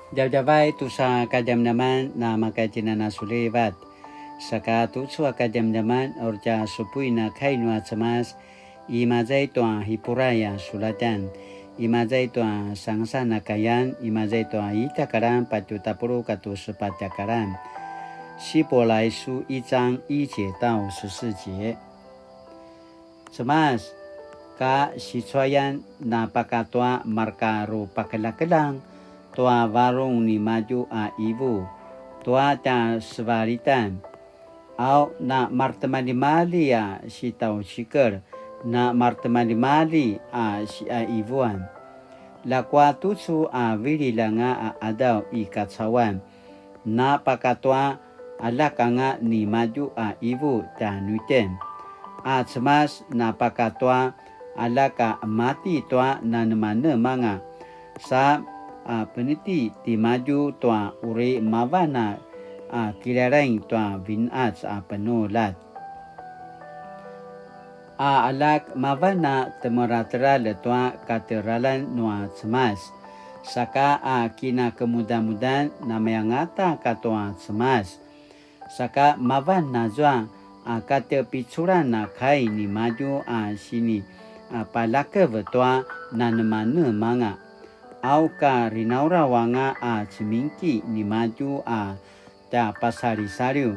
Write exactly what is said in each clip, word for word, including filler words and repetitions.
Djavadjavay tusa kadjamadjaman na makaitjinanasulivat. Saka tucu a kadjamadjaman uri tja supuin a kai nua Cemas, imaza i tua Hipurai a sulatan, imaza i tua sangasan a kayan, imaza i tua ita karan patju tapuluq katua sepatj a karan. 希伯来书一章一节到十四节。 Cemas, ka sicuayan napakatua marka rupakeljakeljang tua varung nimadju a ivu, tua tja sevalitan. Au na maretimaljimalji a sitjaucikel, na maretimaljimalji a siaivuan. Ljakua tucu a vililj anga a qadaw i kacauan, napakatua aljak anga nimadju a ivu tjanuitjen. A Cemas napakatua aljak a mati tua nanemanemanga, sa a peneti timadju tua uri mavan a, a kilalaing tua vinqac a penuljat. A aljak mavan a temeljateljar tua kateralan nua Cemas, saka a kinakemudamudan namayangata katua Cemas. Saka mavan azua a katepiculan a kai nimadju a sini a paljakev tua nanemanemanga. Au ka rinauraw anga a cemingki nimadju a tja pasalisaliw.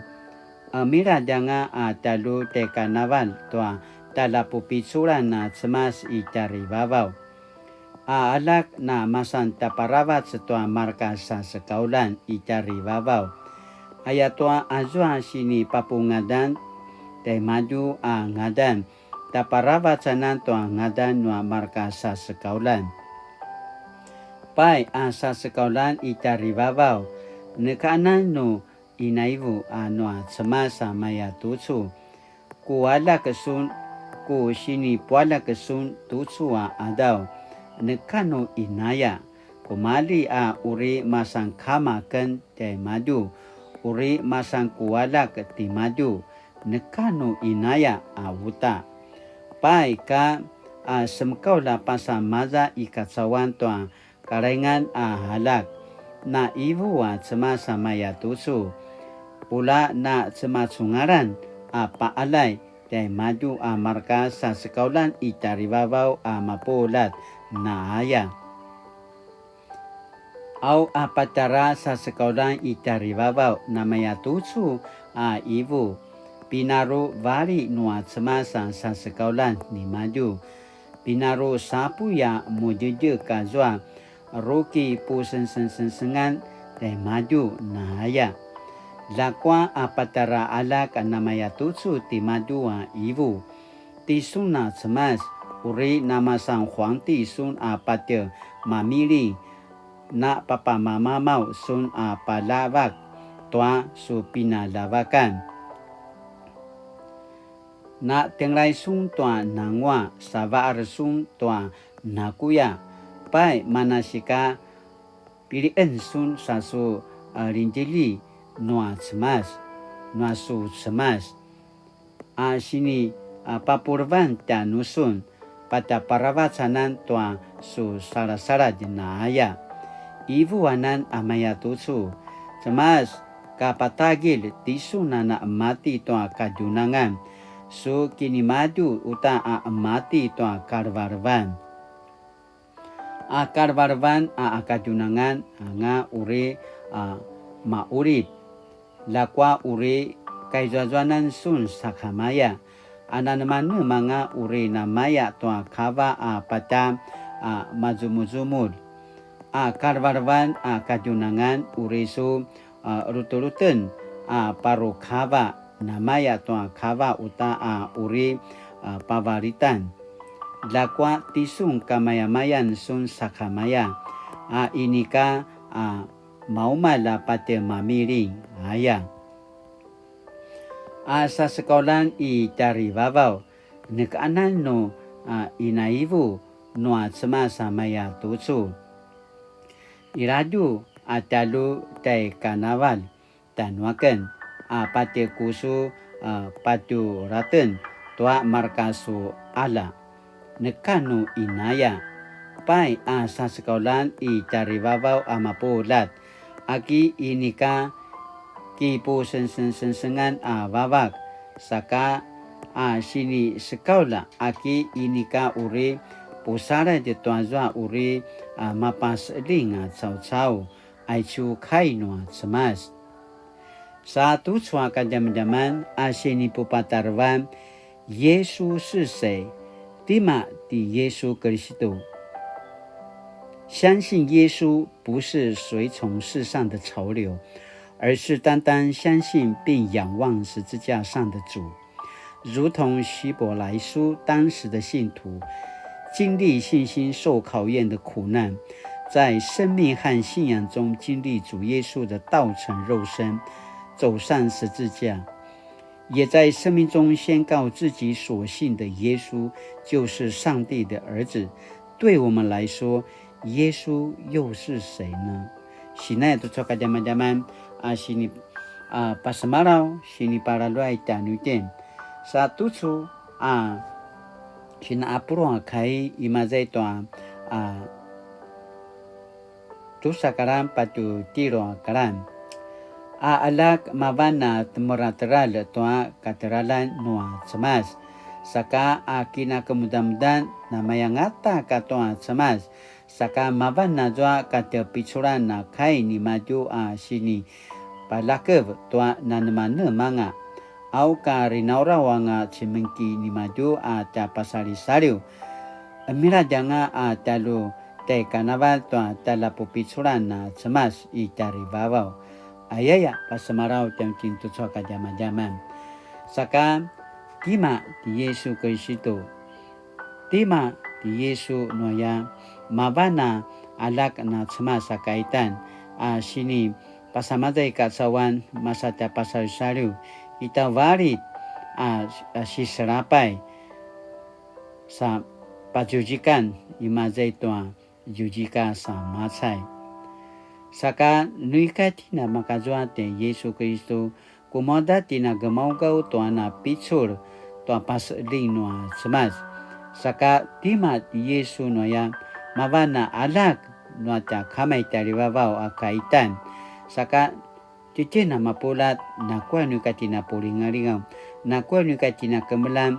Qemiladj anga a tjalju tjaikanavalj tua tjaljapupiculan a Cemas i tjarivavaw. A aljak na masan tjaparavac tua marka sasekauljan i tjarivavaw. Ayatua azua sinipapungadan tjaimadju a ngadan, tjaparavac anan tua ngadan nua marka sasekauljan. Pai a sasekauljan i tjarivavaw, neka anan nu inaivu a nua Cemas a maya tucu. Ku aljak sun, ku sinipualjak sun tucu a qadaw, neka nu inaya. Kumalji a uri masan kama aken tjaimadju, uri masan ku aljak timadju, neka nu inaya a uta. Pai ka a semekaulj a pasa maza i kacauan tua kalaingan a aljak, na ivu a Cemas a maya tucu. Ula na cemacungalan a paqaljay tjaimadju a marka sasekauljan i tjarivavaw a mapuljat, na aya. Au a patjara sasekauljan i tjarivavaw namaya tucu a ivu, pinaru vali nua Cemas a sasekauljan nimadju. Pinaru sapuy a mudjedjek azua ruki pusengsengsengan tjaimadju, na aya. Ljakua a patjara aljak namaya tucu timadju a ivu. Tisun a Cemas, uri namasan huangti sun a patje mamiling, na papamamamaw sun a paljavak tua su pinaljavakan. Na tjenglay sun tua nanguaq, sa vaar sun tua nakuya, pai manasika pilien sun sa su, a, lindjilji nua Cemas, nua su Cemas. A sini, a, papulevan tjanusun, patjaparavacanan tua su salasaladj na aya. Ivu anan a maya tucu, Cemas, kapatagilj tisun a qemati tua kadjunangan, su kinimadju uta a qemati tua kalevelevan. A kalevelevan a, a kadjunangan anga uri, a, maqulip. Ljakua uri kaizuazuanan sun sakamaya. A nanemanemanga uri namaya tua kava a patja, a, mazumuzumul. A kalevelevan a kadjunangan uri su, a, lutuluten a parukava namaya tua kava uta a uri, a, pavalitan. Ljakua tisun kamayamayan sun sakamaya, a inika, a, maumalj a patje mamiling, aya. A sasekauljan i tjarivavaw, nekaanan nu, a, inaivu nua Cemas a maya tucu. Iladju a tjalju tjaikanavalj tjanuaken, a patje kusu, a, patjuraten tua marka su qalja. Neka nu inaya. Pai a sasekauljan i tjarivavaw a mapuljat, aki inika kipusengsengsengsengan a vavak, saka a sinisekaulj aki inika uri pusaladj tuazua uri a mapaseling a caucau, aicu kai nua Cemas. Sa tucu a kadjamadjaman a sinipupatarevan, Yesu 是谁? Tima ti Yesu Kiristu? 相信耶稣不是随从世上的潮流，而是单单相信并仰望十字架上的主。如同希伯来书当时的信徒，经历信心受考验的苦难，在生命和信仰中经历主耶稣的道成肉身，走上十字架，也在生命中宣告自己所信的耶稣就是上帝的儿子。对我们来说，耶稣又是谁呢？Sinaya tucu a kadjamadjaman a sini a pasemalaw, sinipalaluay tjanuitjen. Sa tucu a sinaapuru a kai, imaza i tua a drusa kalan patje tjelu a kalan. A aljak mavan a temeljateljar tua kateljaran nua Cemas, saka a kinakemudamudan namayangata katua Cemas, saka mavan azua katepiculan a kai nimadju a sinipalakev tua nanemanemanga, au ka rinauraw anga cemengki nimadju a tja pasalisaliw. Qemiladj anga a tjalju tjaikanavalj tua tjaljapupiculan a Cemas i tjarivavaw. Ayaya, pasemalaw tjanuitjen tucu a kadjamadjaman. Saka, tima ti Yesu Kiristu? Tima ti Yesu nuaya mavan a aljak na Cemas a kaitan a sini pasamazay kacauan masa tja pasalisaliw, ita valit a, a siselapay sa patjuzikan, imaza i tua tjuzika sa macay. Saka nu ika tjen a makazua ti Yesu Kiristu, kumuda tjen a gemaugaw tua na picul tua paseling nua Cemas. Saka tima ti Yesu nuaya mavan a aljak nua tja Kama i tjarivavaw a kaitan. Saka titjen a mapuljat, nakuya nu ika tjen a pulingalingaw, nakuya nu ika tjen a kemeljang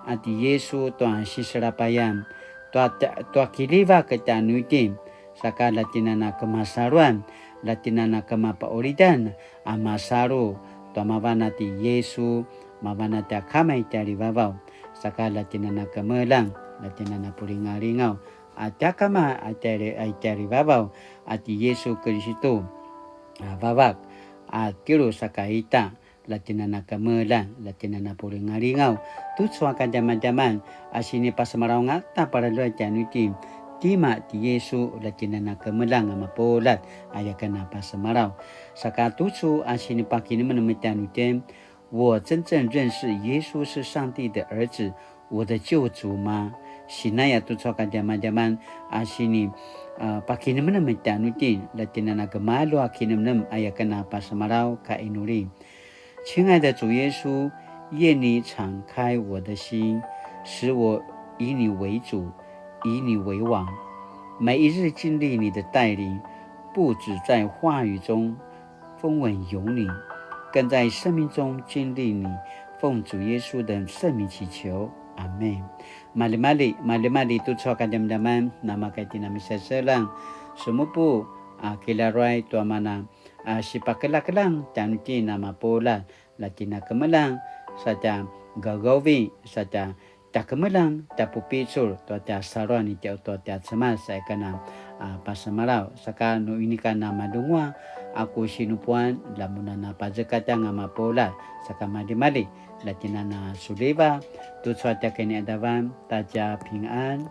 a ti Yesu tua siselapayan, tua, tua kiljivak tjanuitjen, saka la tjen a na kemasaluan, la tjen a na kemapaulidan a masalu tua mavan a ti Yesu, mavan a tja Kama i tjarivavaw, saka la tjen a na kemeljang, la tjen a na pulingalingaw a tja Kama a tjari-, a i tjarivavaw a ti Yesu Kiristu a vavak a tjelu saka ita, la tjen a na kemeljang, la tjen a na pulingalingaw tucu a kadjamadjaman a sinipasemalaw angata palaluay tjanuitjen, tima ti Yesu, la tjen a na kemeljang a mapuljat, aya ken a pasemalaw. Saka tucu a sinipakinemenem tjanuitjen, 我真正认识耶稣是上帝的儿子，我的救主吗？Sinaya tucu a kadjamadjaman a sini, a, pakinemenem tjanuitjen, la tjen a na gemalju a kinemenem, aya ken a pasemalaw ka inuli. 亲爱的主耶稣，愿你敞开我的心，使我以你为主，以你为王。每一日经历你的带领，不只在话语中， 风闻有你，更在生命中经历你。奉主耶稣的圣名祈求，阿们。Maljimalji, maljimalji tucu a kadjamadjaman, namakay tjen a miseselang, semupu a kilaruay tua mana a sipakelakelang tjanuitjen a mapuljat, la tjen a kemeljang, sa tja gaugavi, sa tja tja kemeljang, tja pupicul tua tja saluan i tja, tua tja Cemas, sa aya ken a, a, pasemalaw. Saka nu inika na madungua a ku sinupuan, la mun a na pazekatj anga mapuljat, saka maljimalji, la tjen a na suliva tucu a tja kiniqadavan, ta tja pingan.